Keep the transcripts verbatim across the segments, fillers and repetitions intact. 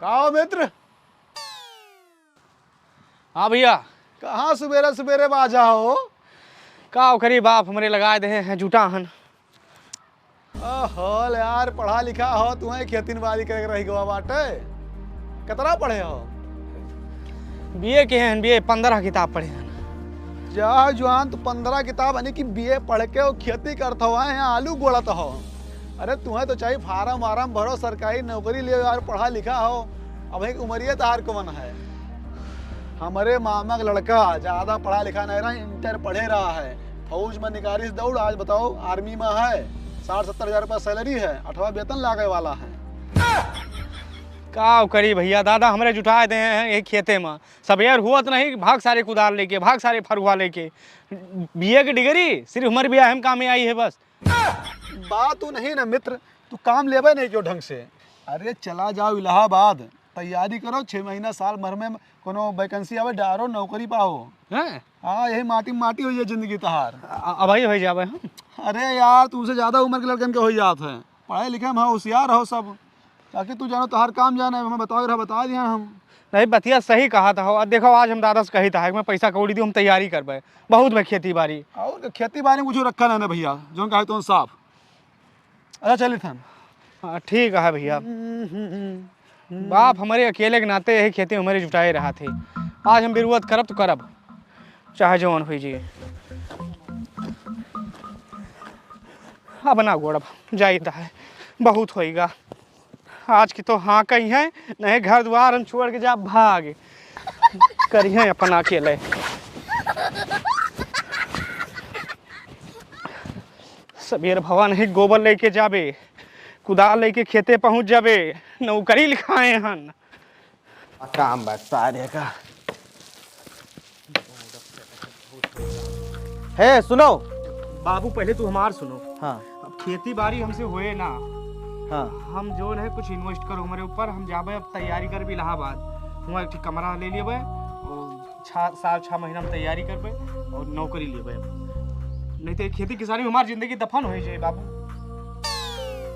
का हो मित्र? हाँ भइया। कहाँ सुबेरे सुबेरे बाजा हो? का करी बाप, हमरे लगाए देहे हैं जुटाहन। ओहो यार, पढ़ा लिखा हो, तुहैं खेती बारी करे के रहि गवा बाटे। कतना पढ़े हो? बीए के हैं, बीए पन्द्रह किताब पढ़े हैं। जा जुआन, तू पन्द्रह किताब यानी कि बीए पढ़ के वो खेती करत हो, हैं आलू गोड़त हो। अरे तुहैं तो चाहिए फार्म वार्म भरो, सरकारी नौकरी लियो यार, पढ़ा लिखा हो। अबहीं उमरिया तहार कौन है? हमरे मामा का लड़का ज्यादा पढ़ा लिखा नहीं रहा, इंटर पढ़े रहा है, फौज में निकाली से दौड़, आज बताओ आर्मी में है, साठ सत्तर हजार रुपया सैलरी है, अठवा वेतन लागे वाला है। का करी भइया, दादा हमरे जुटाए देहे हैं यही खेते में, सबेर हुअत नहीं, भाग सारे कुदाल लेके, भाग सारे फरुआ लेके। बीए की डिग्री सिर्फ हमरे बियाह में कामे आई है बस। बात तो नहीं ना मित्र, तू काम लेबे नहीं क्यों ढंग से? अरे चला जाओ इलाहाबाद, तैयारी करो, छह महीना साल भर में कोनो वैकेंसी आवे, डारो नौकरी पाओ। हैं? हाँ, यही माटी में माटी होई है जिंदगी तहार। अ-, अबही होई जाबे हम। अरे यार, तुमसे ज्यादा उम्र के लड़कन के होई जात है। पढ़े लिखे में होशियार हो सब, ताकि तू जानो तहार काम जाने, हमें बताओ रहा, बता दिया हम। नहीं, बतिया सही कहत हो। अब देखो, आज हम दादा से कहित है, हमें पैसा कौड़ी दियो, हम तैयारी करबे, बहुत बे खेती बारी। और खेती बारी में कुछ रखा ना ना भइया, जौन कहे तो साफ। अच्छा चलित हम। हाँ, ठीक है भइया। बाप हमरे अकेले के नाते यही खेती हमरे जुटाए रहा थे। आज हम बिरुवत करब तो करब, चाहे जौन होई जी। अब ना गोड़ब, जाइत है, बहुत होइगा। आज की तो हाँ कही है, नहीं घर द्वार हम छोड़ के जा भाग करी है अपना अकेले। सबेर भवा नहीं गोबर लेके जाबे, कुदाल लेके खेते पहुँच जाबे, नौकरी लिखाए हन। काम बा सारे का। हे, सुनो। बाबू, पहले तू हमार सुनो। हाँ। अब खेती बारी हमसे होए ना। हाँ। हम जौन है कुछ invest करो हमरे ऊपर, हम जाबे अब तैयारी करबे इलाहाबाद। हुआँ एक ठे कमरा ले लेबे और छह, साल छह महीना हम तैयारी करबे और नौकरी लेबे। नहीं तो खेती किसानी में हमार जिंदगी दफन हो जाए बाबू।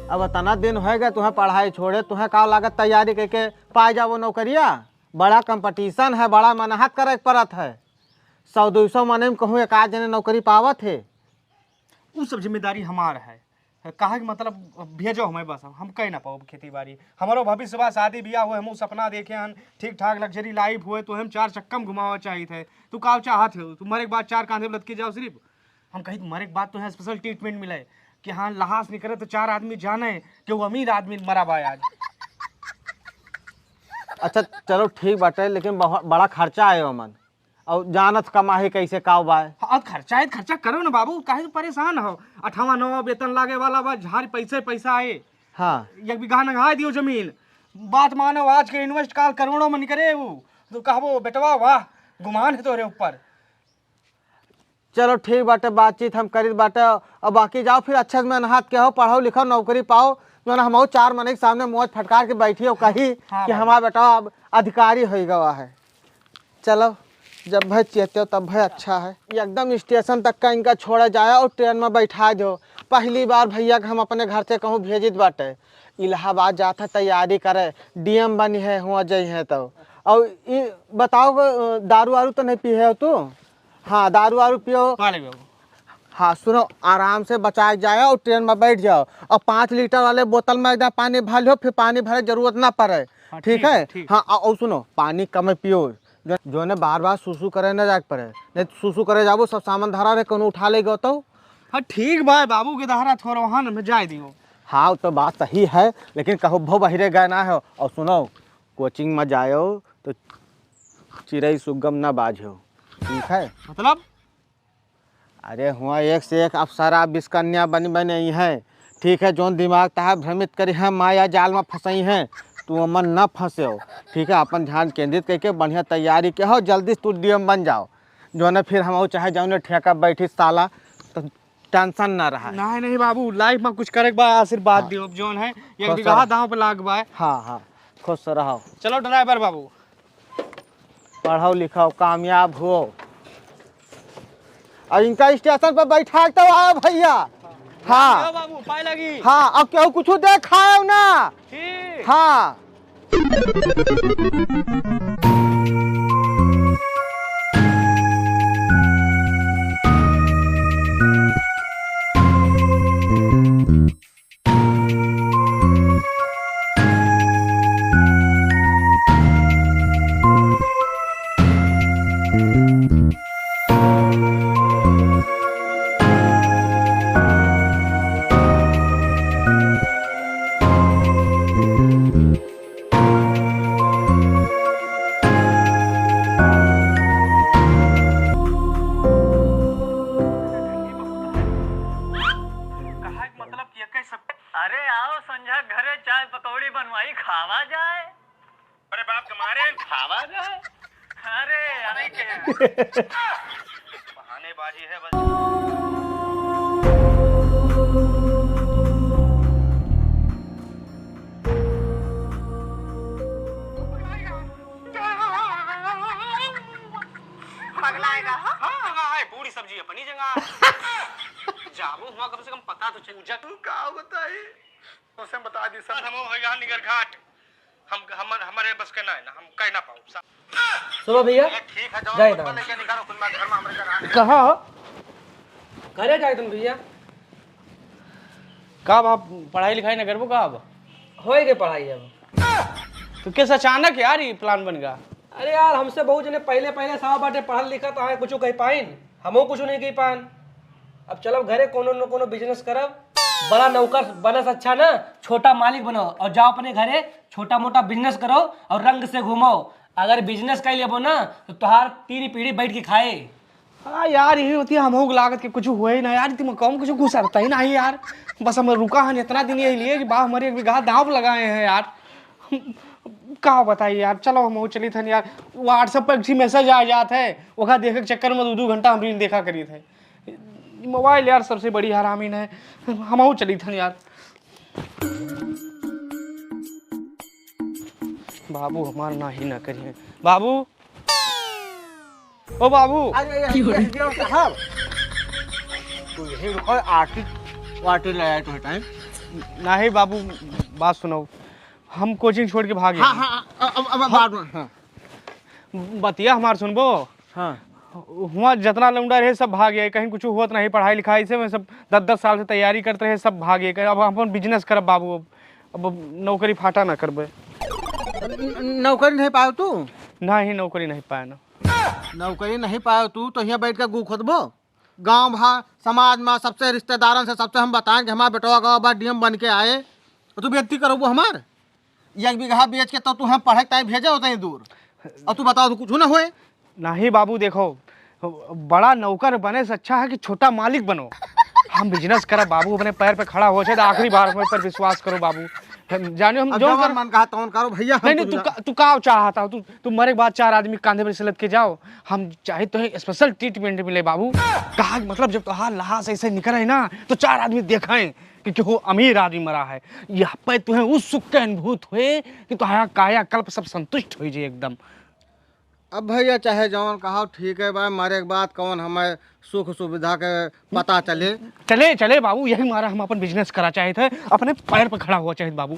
अब इतना दिन होएगा तुहें पढ़ाई छोड़े, तुहें का लागत तैयारी करके पाए जाबो नौकरिया? बड़ा competition है, बड़ा मेहनत करे के पड़त है। सौ दो सौ मनई में कहूँ एक आध जने नौकरी पावत है। उ सब जिम्मेदारी हमार है। काहे के मतलब, भेजो हमें बस, हम कह ना पाओ खेती बारी। हमारो भविष्य बा, शादी ब्याह हुए, हम उ सपना देखे हन, ठीक ठाक luxury life हुए, तो हम चार चक्का में घुमावा चाहित है। तू का चाहत हो? तू मरे के बाद चार कांधे पे लटके जाओ सिर्फ? हम कही मरे के बाद तो है special treatment मिले कि हाँ, लाश निकले तो चार आदमी जाने कि वो अमीर आदमी मरा बा आज। अच्छा चलो ठीक बाटे, लेकिन बहुत बड़ा खर्चा है ओमन, और जानत कमाही कैसे काव बाय। हाँ, खर्चा है, खर्चा करो ना बाबू, काहे तू परेशान हो? अठवा नवा वेतन लागे वाला बा, झार पैसे पैसा आए। हाँ। एक बीघा नंगाए दियो जमीन, बात मानो, आज के invest काल करोड़ों में निकले वो, तो कहबो बेटवा वाह, गुमान है तोरे ऊपर। चलो ठीक बाटे, बातचीत हम करीत बाटे। अब बाकी जाओ फिर अच्छे से मेहनत के हो, पढ़ो लिखो, नौकरी पाओ, जो ना हमहू चार मनई के सामने मोच फटकार के बैठी हो, कही हाँ कि बाबा। हमारा बेटा अब अधिकारी हो गवा है। चलो, जब भय चेत्यो तब भय अच्छा है। एकदम स्टेशन तक का इनका छोड़ा जाए और ट्रेन में बैठा दो। पहली बार भैया के हम अपने घर से कहूँ भेजित बाटे, इलाहाबाद जात है तैयारी करे, डीएम बनी है, हुआ जई है तो। और ई बताओ, दारू वारू तो नहीं पी है तू? हाँ, दारू वारू पियो। पा लेबे बाबू। हाँ, सुनो, आराम से बचाए जाओ और ट्रेन में बैठ जाओ और पाँच लीटर वाले बोतल में एकदम पानी भर लो, फिर पानी भरे जरूरत ना पड़े। हाँ, ठीक ठीक है, है? ठीक। हाँ, और सुनो, पानी कम पियो, जो, जो ने बार बार सुसु करे ना जाए पड़े, नहीं तो सुसु करे जाबो, सब सामान धरा रहे, कोनो उठा ले गो तो। हाँ, ठीक बा, बाबू के दहरा थोड़ा वहाँ न जाए दियो। हाँ, वो तो बात सही है, लेकिन कहूँ भो बहिरे गए ना हो। और सुनो, कोचिंग में जाओ तो चिड़ै सुगम ना बाझो, ठीक है? मतलब? अरे हुआ एक से एक अप्सरा बिस्कन्या बनी बनी है, ठीक है? जौन दिमाग तहार भ्रमित करी है, माया जाल में फंसई है, तू ओमन न फंसे हो, ठीक है? अपन ध्यान केंद्रित करके बढ़िया तैयारी के हो, जल्दी से तू डीएम बन जाओ, जो ना फिर हम चाहे जाओ ना ठेका बैठी साला, तो टेंशन ना रहा। नहीं नहीं बाबू, लाइफ में कुछ करे के बा, आशीर्वाद हाँ। दियो, अब जौन है एक खुश बीघा रहो। दांव पे लाग बा। हाँ हाँ, खुश रहो। चलो ड्राइवर बाबू। पढ़ो लिखो, कामयाब हो। और इनका स्टेशन पर बैठा के तो आओ भैया। हाँ। आओ बाबू, पाए लगी। हाँ, अब केहू कुछ देख खाओ ना। ठीक। हाँ। कहा के मतलब कि यके सब। अरे आओ संझा घरे चाय पकौड़ी बनवाई, खावा जाए। अरे बाप के मारे खावा जाए। अरे यार, बहानेबाजी है बस। पगलाएगा, हाँ? हाँ, हाँ, है, पूरी सब्जी अपनी जगह। जाबो हुआ, कम से कम पता तो चल जा। तू का बताई? उसे बता दी सब। हम हो यहाँ निगर घाट। हम, हमर, हमरे बस के ना है ना, हम कह ना पाओ। सुनो भैया, ठीक है, जाओ, जाए कुछ दादा। लेके निकालो, कुछ मैं घर में हमरे घर आ। कहाँ हो? घरे जाए तुम भैया। का अब पढ़ाई लिखाई ना करबो का अब? होए के पढ़ाई अब। तो कैसे अचानक यार ये plan बन गया? अरे यार, हमसे बहुत जने पहले, पहले साहब बाटे पढ़ल लिखा, तो आए कुछ कह पाइन, हमहू कुछ नहीं कह पान। अब चलो घरे कोनो न कोनो business करब, बड़ा नौकर बने से अच्छा ना, छोटा मालिक बनो और जाओ अपने घरे, छोटा मोटा business करो और रंग से घूमो। अगर business कर लेबो ना, तो तोहार तीन पीढ़ी बैठ के खाए। हाँ यार, यही होती है, हमहू के लागत कि कुछ हुए ही ना यार, तुम कम कुछ घुसरता ही नहीं यार। बस हम रुका हन इतना दिन यही लिए कि बा हमारे एक बीघा दांव लगाए हैं यार। का बताई यार, चलो हमहू चली थन यार। WhatsApp पर एक message आ जात है, ओका देखे के चक्कर में दो, दो घंटा हम reel देखा करी थे। Mobile यार सबसे बड़ी हरामी है, हमहू चली थन यार। बाबू हमार ना ही ना करिए। बाबू, ओ बाबू। अरे, अरे, अरे, अरे, साहब, तू यहीं रुको, आटी वाटी ले आए तो टाइम। नहीं बाबू, बात सुनो, हम coaching छोड़ के भाग हाँ, गए। हाँ, अब, अब, अब, हम बाद में, हाँ। बतिया हमार सुनबो। हाँ। हुआ जितना लौंडा रहे, सब भाग गए, कहीं कुछ होत नहीं, पढ़ाई लिखाई से, मैं सब दस दस साल से तैयारी करते रहे, सब भाग गए। अब हम अपन business करब बाबू, अब, अब नौकरी फाटा ना करबे। न-, नौकरी नहीं पायो तू? नहीं, नौकरी नहीं पाए ना। नौकरी नहीं पायो तू तो यहाँ बैठ के गू खोदबो? गाँव भा समाज में सबसे रिश्तेदारन से सबसे हम बताएं कि हमार बेटवा गवा बा DM बन के आए, तो तू बेइज्जती करबो हमार? एक बीघा बेच के तो तू हम पढ़े के ताई भेजे होते हैं दूर, और तू बताओ तो कुछ ना होए। नहीं बाबू, देखो, बड़ा नौकर बने से अच्छा है कि छोटा मालिक बनो। हम business करब बाबू, अपने पैर पे खड़ा हो जाए, तो आखिरी बार हमारे पर विश्वास करो बाबू। हम जानियो, हम अब जो जवन कर मन कहा तवन करो भैया, हम नहीं, नहीं, कुछ तू ना का, तू का चाहता हो? तू, तू मरे के बाद चार आदमी के कांधे पर से लद के जाओ। हम चाहे तो special treatment मिले बाबू। कहा कि मतलब जब तोहार लाश ऐसे निकले ना, तो चार आदमी देखें कि केहू अमीर आदमी मरा है। यह पे तुहें उस सुख के अनुभूत हुए कि तोहार कायाकल्प सब संतुष्ट हो जाए एकदम। अब भैया चाहे जवन कहो ठीक है बा, मरे के बाद कौन हमें सुख सुविधा के पता चले। चले, चले बाबू, यही मारा हम अपन business करा चाहत है, अपने पैर पर खड़ा हुआ चाहत बाबू।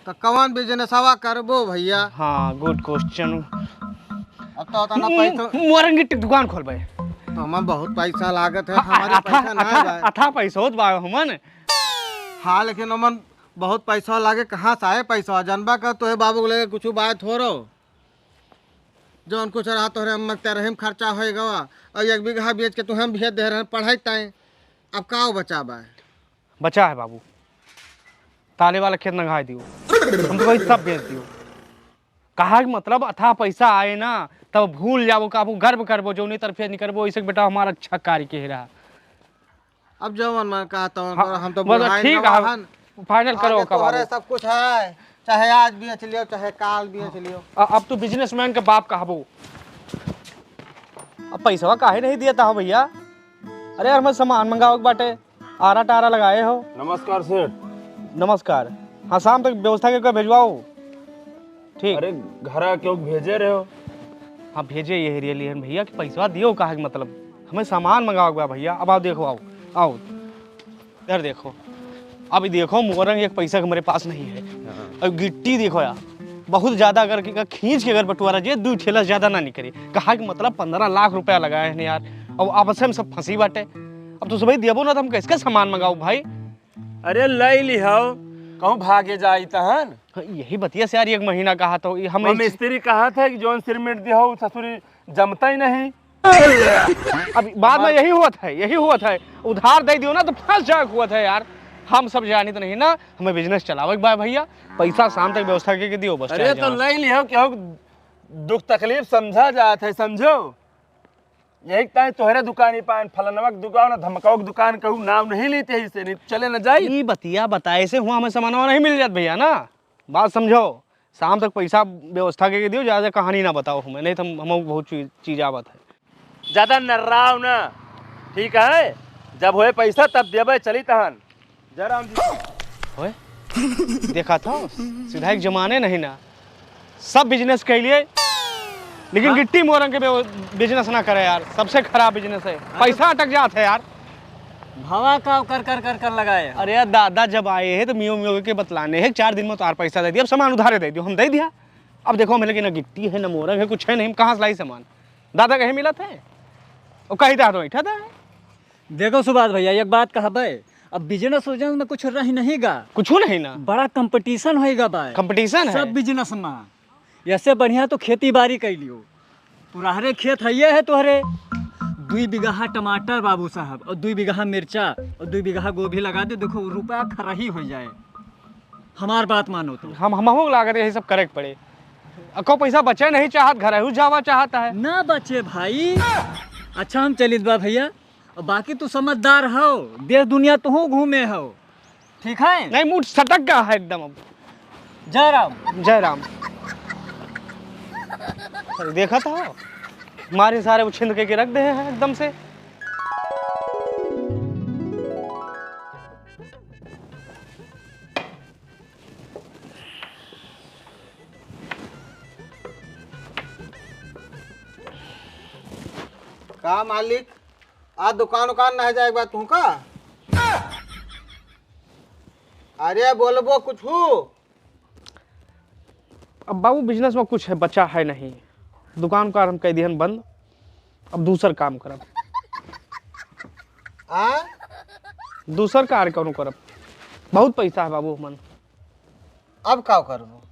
तो कौन business हवा करबो भैया? हाँ, good question। अब तो उतना मु-, पैसा मोरंगी टिक दुकान खोलबे। तो हमें बहुत पैसा लागत है, अ-, अ-, हमारे अथा, पैसा ना अथा, है भाई। अथा पैसा होत बा हमन। हाँ, लेकिन हमन बहुत पैसा लागे, कहाँ से आए पैसा? जनबा का तोहे बाबू के लगे कुछ बात हो रहो। जौन कुछ रहा तोहरे अम्मा के तेरहे में खर्चा होए गवा, और एक बीघा बेच के तुहें भेज दे रहे पढ़ाई ताई। अब का बचा बा? बचा है बाबू, ताले वाला खेत नंगाए दियो, हम तो वही सब बेच दियो। कहा कि मतलब अथा पैसा आए ना, तब भूल जाबो, काबू गर्व करबो, जौने तरफे निकरबो, ऐसे बेटा हमारा अच्छा कार्य के रहा। अब जवन मन कहा तवन हाँ, करो, हम तो मतलब बुढ़ाई ठीक है, नवाहन। Final करो आगे का तोहरे बाबू। सब कुछ है, चाहे आज बेच लियो, चाहे काल बेच लियो। अ-, अब तू businessman के बाप कहबो। अब पैसवा काहे नहीं दिया था भैया? अरे यार, मैं सामान मंगावे के बाटे, आरा टारा लगाए हो। नमस्कार सेठ। नमस्कार। हाँ, शाम तक व्यवस्था के भेजवाओ। ठीक। अरे, घरा क्यों भेजे रहे हो? हाँ, भेजे ये area लिए भैया कि पैसवा दियो, काहे के मतलब, हमें सामान मंगावे के बा भैया। अब आओ, देखो, आओ, आओ, इधर देखो, अब देखो, मोरंग एक पैसा के हमारे पास नहीं है। हाँ। अब गिट्टी देखो यार, बहुत ज्यादा अगर कि-, खींच के अगर बंटवारा जे, दुइ ठेला से ज्यादा ना निकरी। कहा कि मतलब पन्द्रह लाख रुपया लगाए हैं यार, अब आपस में सब फंसी बाटे। अब तो सबही दियबो ना, तो हम कैसे सामान मंगाऊ भाई? अरे लई लिहो, कहूँ भागे जाई तहन। यही बतिया से यार एक महीना कहा तो हम वो इस मिस्त्री कहा था कि जौन सिरमिट दिहो ससुरी जमता ही नहीं। अब बाद में यही हुआ था, यही हुआ था, उधार दे दियो ना तो फंस जाए हुआ था यार। हम सब जानित नहीं ना, हमें बिजनेस चलावे के बा भैया, पैसा शाम तक व्यवस्था करके दियो बस, अरे चाहे तो जहाँ। लई लिहो, केहू दुख तकलीफ समझा जात है, समझो। यही ताई तोहरे दुकान ही पान, फलनवा के दुकान, धमकाऊ के दुकान, कहू नाम नहीं लेते ही से, नहीं चले न जाई। ई बतिया बताए से हुआ हमें सामानवा नहीं मिल जात भैया ना, बात समझो। शाम तक पैसा व्यवस्था करके दियो, ज्यादा कहानी ना बताओ हमें, नहीं तो हम, हमको बहुत चीज, चीज आवत है। ज्यादा नर्राव ना, ठीक है? जब होए पैसा तब देबे, चली तहन। जय राम जी। ओए, देखा था, सीधा एक जमाने नहीं ना, सब बिजनेस के लिए, लेकिन हाँ? गिट्टी मोरंग के बे-, बिजनेस ना करे यार, सबसे खराब बिजनेस है, हाँ, तो पैसा अटक जात है यार। भावा का कर कर कर कर लगाए। अरे यार, दादा जब आए हैं तो मियो मियो के बतलाने हैं, चार दिन में उतार पैसा दे दिया, अब सामान उधारे दे दियो, हम दे दिया। अब देखो, हमें लगे ना गिट्टी है, ना मोरंग है, कुछ है नहीं, हम कहाँ से लाई सामान? दादा कहीं मिला थे, वो कही था तो बैठा था। देखो सुभाष भैया, एक बात कहबे, अब बिजनेस उजनेस में कुछ रही नहीं गा। कुछ नहीं ना। बड़ा कंपटीशन होएगा बा। कंपटीशन है? सब बिजनेस में। ऐसे बढ़िया तो खेती बाड़ी कर लियो। पुरहरे खेत है, ये है तोहरे। दुई बीघा टमाटर बाबू साहब, और दुई बीघा मिर्चा, और दुई बीघा गोभी लगा दे, देखो रुपया खरही हो जाए। हमार बात मानो तो। हम, हमहू लागत यही सब करे के पड़े। अको पैसा बचे नहीं चाहत, घर हू जावा चाहता है। ना बचे भाई। अच्छा हम चलित बा भैया, और बाकी तू समझदार हो, देश दुनिया तू घूमे हो, ठीक है? नहीं, मूड सटक गया है एकदम अब। जय राम। जय राम। अरे देखा था, मारे सारे उछिंद के, के रख दे हैं एकदम से। का मालिक, आज दुकान उकान ना जाए के बाद तू का? अरे बोलबो कुछ। अब बाबू बिजनेस में कुछ है, बचा है नहीं, दुकान उकान हम कह दिहन बंद, अब दूसर काम करब। आ? दूसर कार कौनो करब, बहुत पैसा है बाबू हमन। अब का करबो?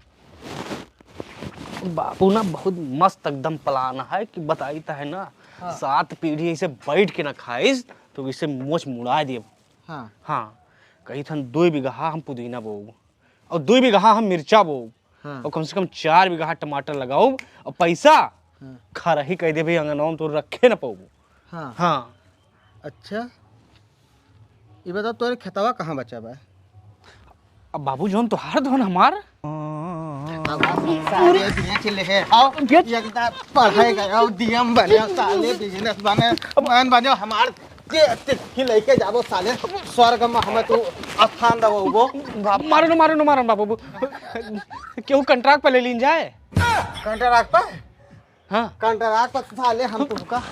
बाबू ना बहुत मस्त एकदम प्लान है कि बताई त है ना, हाँ। सात पीढ़ी ऐसे बैठ के ना खाइस तो इसे मोच मुड़ा दिए। हाँ। हाँ, कही थन दुई बीघा हम पुदीना बोब और दुई बीघा हम मिर्चा बोब, हाँ। और कम से कम चार बीघा टमाटर लगाउब और पैसा हाँ। खरही कह देबे अंगनवा में तो रखे न पाउब। हाँ। हाँ। अच्छा, ये बताओ तोरे खेतवा कहाँ बचा बा? अब बाबू जौन तोहार धन हमार। अब साले बेच ले है, आओ, बेच। एकदम पढ़े गए, आओ, डीएम बने, आओ, साले बिजनेस बने, मैन बने, हमार जे तिथि लेके जाबो साले, स्वर्ग में हमें तू स्थान दबो। बाप, मारो न, मारो न, मारो न बाबू। केहू कंट्रैक्ट पे ले लीन जाए। कंट्रैक्ट पे? हाँ। कंट्रैक्ट पे साले हम तुमका